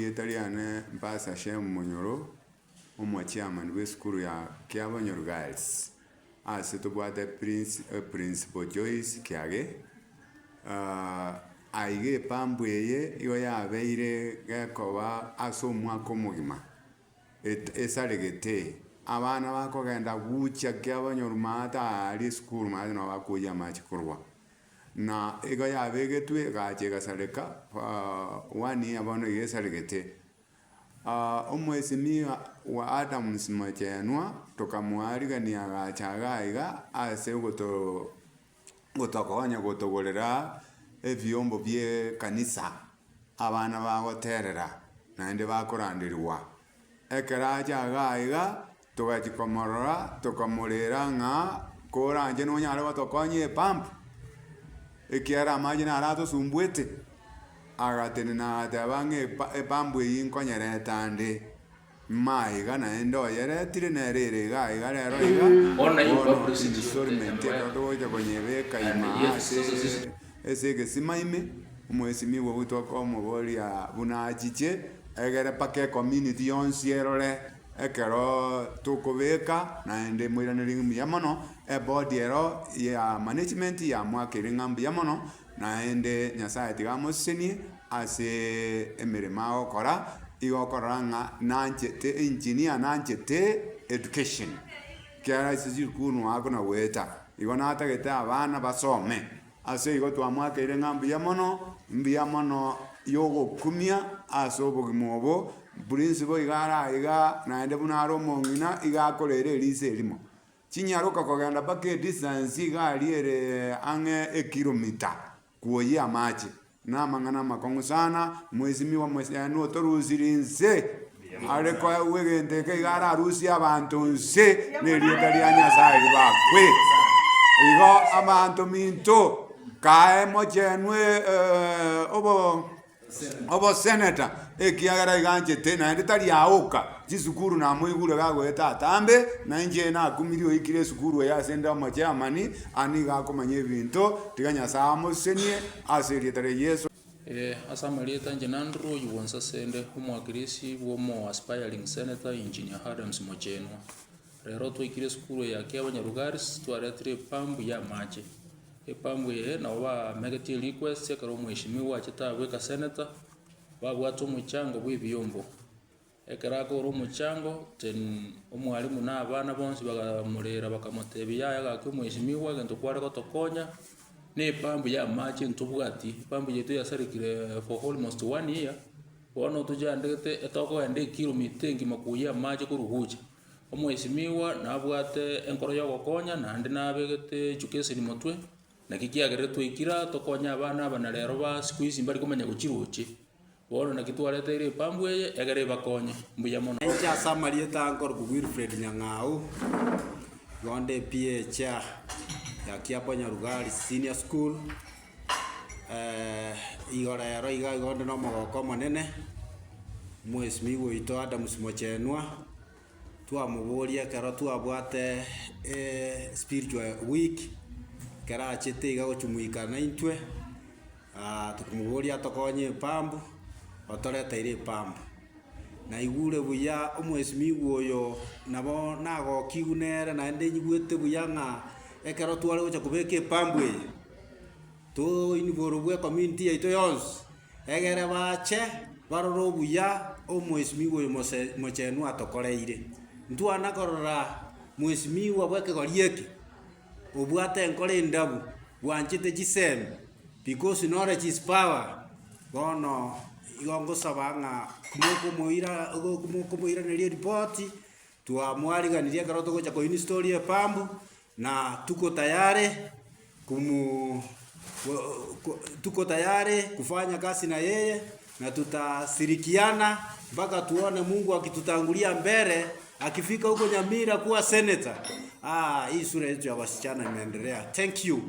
Erieta riane Pastor Shem Monyoro, omochairman bw'esukuru ya Kiabonyoru Girls, ase tobwate prince principal Joyce Kiage, aiga epampu eye igo yabeire gekoba ase omwaka omogima, et esaregete, abana bakogenda guchia Kiabonyoru maate aaria esukuru maate nabo bakoiyia amache korwa. Na igo yabegetwe egacha egasareka one year bono iga esaregete. Omwesimia wa Adams Mochenwa tokamoarigania agacha iga iga ase ogoto gotokonya gotogorera ebiombo bie ekanisa abana bagoterera naende bakoranderigwa. Ekero acha iga iga Togachia komorora, tokamorera ng'a koranche nonyare gotokonya epump, ekiagera amache naro atosumbuete. Agatenena agateba ng'a epa epump eywo nkonyereta ande, maiga naende oyeretire nere ere iga iga rero iga, Bono naye bono publicity installment ekero togocha konyebeka And ime yes, ase ase egesima ime, omwesimigwa oito okomoboria buna achiche, egere mpaka ecommunity yonsi erore. Ekero tokobeka naende moiranerie ng'a mbuya mono, eboard ero ya management yamoakeire ng'a mbuya mono, naende Nyasaye tiga amosesenie ase emeremo agokora, igo okorora ng'a nanchete engineer nanchete education, ekiagera ase chisukuru noo akona goeta, igo natagete abana basome. Ase igo twamoakeire ng'a mbuya mono, mbuya mono y'ogokumia ase obogima obo, principal iga are aiga, naende buna are omong'ina, iga akorera eriso erimo. Chinyaroka kogenda mpaka edistance iga aria ere ang'e ekilomita kwoyia amache. Na amang'ana amakong'u sana, mwesimigwa mosiani otorusiri inse, are koegwa egento eke iga ararusie abanto inse, na erieta ria Nyasaye ribakwe. Igo abanto minto, kae mochenwe obo oboseneta, ekiagera iga anchete naende tari aoka, chisukuru namoigure gagoeta atambe, na inche nakumirie oikire esukuru eye ase inde omochairman, aa nigo akomanya ebinto, tiga Nyasaye amosesenie. Ase erieta ria Yeso. Ee, ase amarieta inche Andrew oyio nsasende, omwakilisi bwa omo aspiring senator Engineer Adams Mochenwa. Rero twaikire esukuru eye ya Kiabonyoru Girls twaretire epump ya amache. Epump eye nabo bamegetie request ekero omweshimiwa achete abweka senator, babwate omochango bwa ebiombo. Ekero akora omochango, then omwalimu na abana bonsi bakamorera bakamotebia yaya gaki omwesimigwa egento kware gotokonya, na epump ya amache ntobwati, epump yaito yasarekire for almost one year, bono tochandegete etokogenda ekilomita engima koiyia amache korwa gucha. Omwesimigwa nabwate enkoro ya ogokonya naende nabegete education motwe, naki kiagerire twaikire aa tokonye abana aba na rero ba siku hizi mbari komanya gochiroche. Bono naki twareteire epambu eye, egere ebakonye. Mbuya mono. Inche ase amarieta nkorokwa Wilfred Nyang'au, igo nde PA chair ya Kiabonyoru Girls Senior School, igo rero iga igo nde na omogoko omonene, omwesimigwa oito Adams Mochenwa, twamoboria ekero twabwate spiritual week, ekero achete iga gochumuika naintwe. Tokomoboria atokonye epambu, otoreteire epambu. Naigure buya omwesimigwa oyo nabo nagokigwe nere naende nyigwete buya ng'a ekero tware gocha kobeka epambu eye, to involve ecommunity yaito yonsi, egere bache barore obuya omwesimigwa oyo mose mochenwa atokoreire. Ntwana korora mwesimigwa bwa ekegori eke. Obwate enkoro endabu, bwanchete chisemi, because knowledge is power, bono igo ngosaba ng'a mokomoira mokomoiraneria eripoti, twamwariganirie ekero togocha ko install epambu, na tuko tayari kumu tuko tayari kufanya kazi na yeye, na tutashirikiana mpaka tuone Mungu akitutangulia mbele, akifika huko Nyamira kuwa senator, aah hii shule yetu ya wasichana imeendelea. Thank you.